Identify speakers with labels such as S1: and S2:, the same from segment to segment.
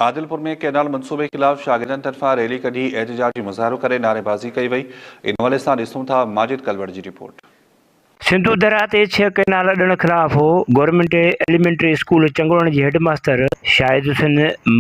S1: Adilpur ۾ canal منصوبي خلاف شاگردن طرفان ريلي ڪڍي احتجاجي مظاهرو ڪري نعريبازي ڪئي وئي. ان حوالي سان ڏسون ٿا ماجد ڪلوڙ جي رپورٽ.
S2: سنڌو درياهه تي ڇهه ڪئنال اڏڻ خلاف گورنمينٽ ايليمينٽري اسڪول چنگوڙڻ جي هيڊ ماستر شاهد حسين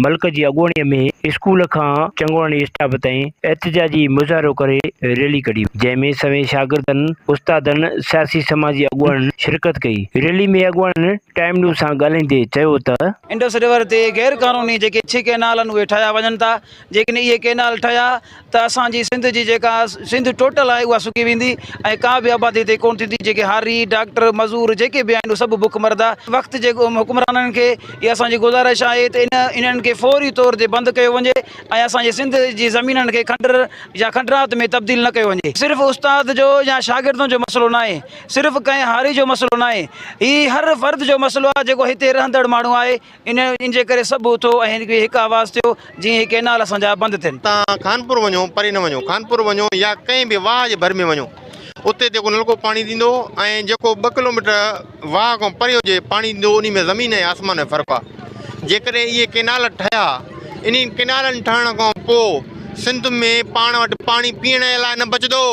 S2: ملڪ جي اڳواڻي ۾ اسڪول کان چنگوڙڻي اسٽاپ تائين احتجاجي مظاهرو ڪري ريلي ڪڍي جنهن ۾ سوين شاگردن، استادن، سياسي سماجي اڳواڻن شرڪت ڪئي. ريلي ۾ اڳواڻن ٽائيم نيوز سان ڳالهائيندي چيو ته.
S3: انڊس ريور تي غير قانوني جيڪي ڇھ ڪئنال آهن اهي ٺاهيا وڃن ٿا جيڪڏهن اهي ڪئنال ٺهيا ته اسان جي سنڌ جي جيڪا سنڌ ٽوٽل آهي اها سڪي ويندي ۽ ڪا به آبادي هتي ڪونه ٿيندي جيڪي هاري ڊاڪٽر مزور جيڪي به آهن اهي سڀ بک مرندا وقت جي حڪمرانن کي اها اسان جي گذارش آهي ته ان انهن کي فوري طور تي بند ڪيو وڃي ۽ اسان جي سنڌ جي زمينن کي کنڊر يا کنڊرات ۾ تبديل نه ڪيو وڃي صرف استاد جو يا شاگردن جو مسئلو ناهي صرف ڪنهن هاري جو مسئلو ناهي، هي هر فرد جو مسئلو آهي جيڪو هتي رهندڙ ماڻهو آهي، ان جي ڪري سڀ اٿو ۽ هڪ آواز ٿيو جيئن هي ڪئنال اسان جا بند ٿين.
S4: توهان خانپور وڃو پري نه وڃو خانپور وڃو يا ڪنهن به واهه جي ڀر ۾ وڃو اتي جيڪو نلڪو پاڻي ڏيندو ۽ جيڪو ٻه ڪلوميٽر واهه کان پري هجي پاڻي ڏيندو انهي ۾ زمين ۽ آسمان ۾ فرق آهي جيڪڏهن اهي ڪئنال ٺهيا انهي ڪئنالن ٺهڻ کان پوء سنڌ ۾ پاڻ وٽ پاڻي پيئڻ جي لاء نه بچندو.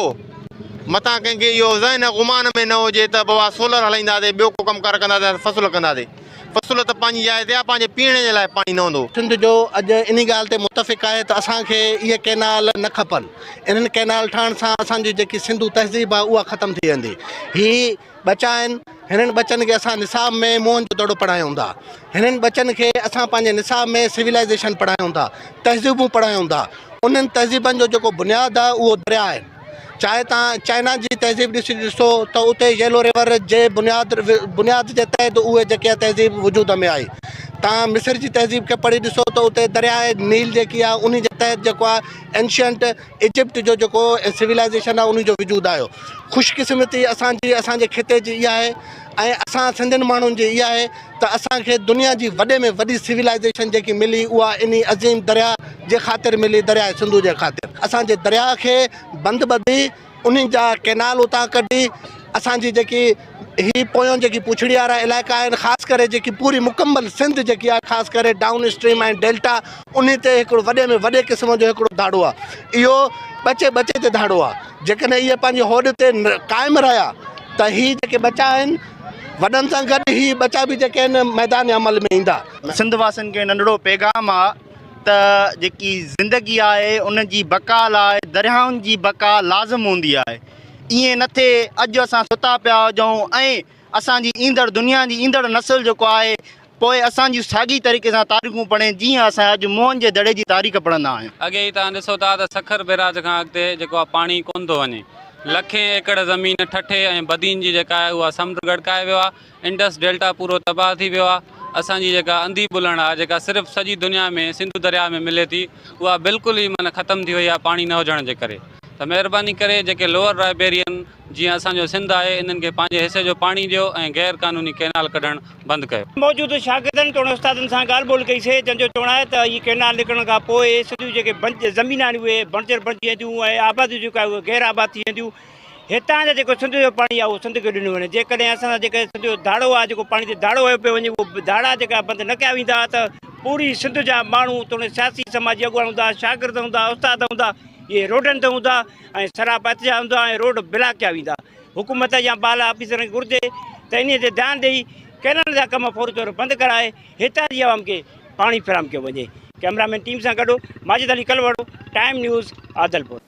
S4: متان ڪنهن کي اهو ذهن گمان ۾ نه هجي ته بابا سولر هلائينداسين ٻيو ڪو ڪم ڪار ڪنداسين فصل ڪنداسين فصل ته پنهنجي جاء تي آهي پنهنجي پيئڻ جي لاء پاڻي نه هوندو.
S5: سنڌ جو اڄ انهي ڳالهه تي متفق آهي ته اسان کي اهي ڪئنال نه کپن انهن ڪئنال ٺاهڻ سان اسان جي جيڪي سنڌو تهذيب آهي اها ختم ٿي ويندي هي ٻچا آهن هنن ٻچن کي اسان نصاب ۾ موهن جو دڙو پڙهايون ٿا هنن ٻچن کي اسان پنهنجي نصاب ۾ سولائيزيشن پڙهايون ٿا تهذيبون پڙهايون ٿا انهن تهذيبن جو جيڪو بنياد آهي اهو درياء آهي چاهي توهان چائنا جي تهذيب ڏسي ڏسو ته اتي ييلو ريور جي بنياد بنياد جي تحت اهي جيڪي تهذيب وجود ۾ آئي توهان مصر جي تهذيب کي پڙهي ڏسو ته اتي درياء نيل جيڪي آهي انهي جي تحت جيڪو آهي اينشنٽ ايجپٽ جو جيڪو سولائيزيشن آهي انهي جو وجود آيو خوش قسمتي اسان جي اسان جي خطي جي اها آهي ۽ اسان سنڌين ماڻهن جي اها آهي ته اسان کي دنيا جي وڏي ۾ وڏي سولائيزيشن جيڪي ملي اها انهي عظيم درياء جي خاطر ملي درياء سنڌو جي خاطر اسان جي درياء کي بند ٻڌي انهي جا ڪينال اتان ڪڍي اسان جي جيڪي هي پويون جيڪي پڇڙي وارا علائقا آهن خاص ڪري جيڪي پوري مڪمل سنڌ جيڪي آهي خاص ڪري ڊائون اسٽريم ۽ ڊيلٽا انهي تي هڪڙو وڏي ۾ وڏي قسم جو هڪڙو ڌاڙو آهي اهو ٻچي ٻچي تي ڌاڙو آهي جيڪڏهن اهي پنهنجي هوڏ تي قائم رهيا ته هي جيڪي ٻچا آهن وڏن سان گڏ هي ٻچا به جيڪي آهن ميدان عمل ۾ ايندا.
S6: سنڌ واسين کي ننڍڙو پيغام آ ته جيڪي زندگي آهي ان جي بقا لاء درياهن جي بقا لازم هوندي آهي ائين نه ٿئي اڄ اسان ستا پيا هجون ۽ اسان جي ايندڙ دنيا جي ايندڙ نسل جيڪو آهي پوء اسان جون ساڳي طريقي سان تاريخون پڙهين جيئن اسان اڄ موهن جي دڙي جي تاريخ پڙهندا آهيون.
S7: اڳي ئي توهان ڏسو ٿا ته سکر بئراج کان اڳتي جيڪو آهي پاڻي ڪونه ٿو وڃي. لکين ايڪڙ زمين ٺٽي ۽ بدين جي جيڪا آهي اها سمنڊ ڳڙڪائي ويو آهي. انڊس ڊيلٽا پورو تباهه ٿي ويو آهي. اسان جي جيڪا انڌي ٻلهڻ آهي جيڪا صرف سڄي دنيا ۾ سنڌو درياهه ۾ ملي ٿي اها بلڪل ئي معنيٰ ختم ٿي وئي آهي پاڻي نه هجڻ جي ڪري ته مهرباني ڪري جيڪي لوئر رائبيرين جيئن اسان جو سنڌ آهي انهن کي پنهنجي حصي جو پاڻي ڏيو ۽ غير قانوني ڪئنال ڪڍڻ بند ڪيو.
S2: موجود شاگردن توڻي استادن سان ڳالهه ٻولهه ڪئي سي جن جو چوڻ آهي ته هي ڪئنال نڪرڻ کان پوء سنڌ جون جيڪي زمين آهن اهي بڻجر بڻجي وينديون ۽ آباديون جيڪو آهي اهي غير آباد ٿي وينديون هتان جا جيڪو سنڌ جو پاڻي آهي اهو سنڌ کي ڏنو وڃي جيڪڏهن اسان سان جيڪڏهن سنڌ جو ڌاڙو آهي جيڪو پاڻي تي ڌاڙو هنيو پيو وڃي اهو ڌاڙا جيڪا بند نه ڪيا ويندا ته پوري سنڌ جا ماڻهو توڻي سياسي سماجي اڳواڻ هوندا شاگرد هوندا استاد هوندا اهي روڊن تي هوندا ۽ سراپا احتجاج هوندا ۽ روڊ بلاڪ ڪيا ويندا حڪومت يا بالا آفيسرن کي گهرجي ته انهي تي ڌيان ڏئي ڪئنالن جا ڪم فوري طور بند ڪرائي هتان جي عوام کي پاڻي فراهم ڪيو وڃي ڪئميرا مين ٽيم سان گڏ ماجد علي ڪلهوڙو ٽائيم نيوز عادلپور.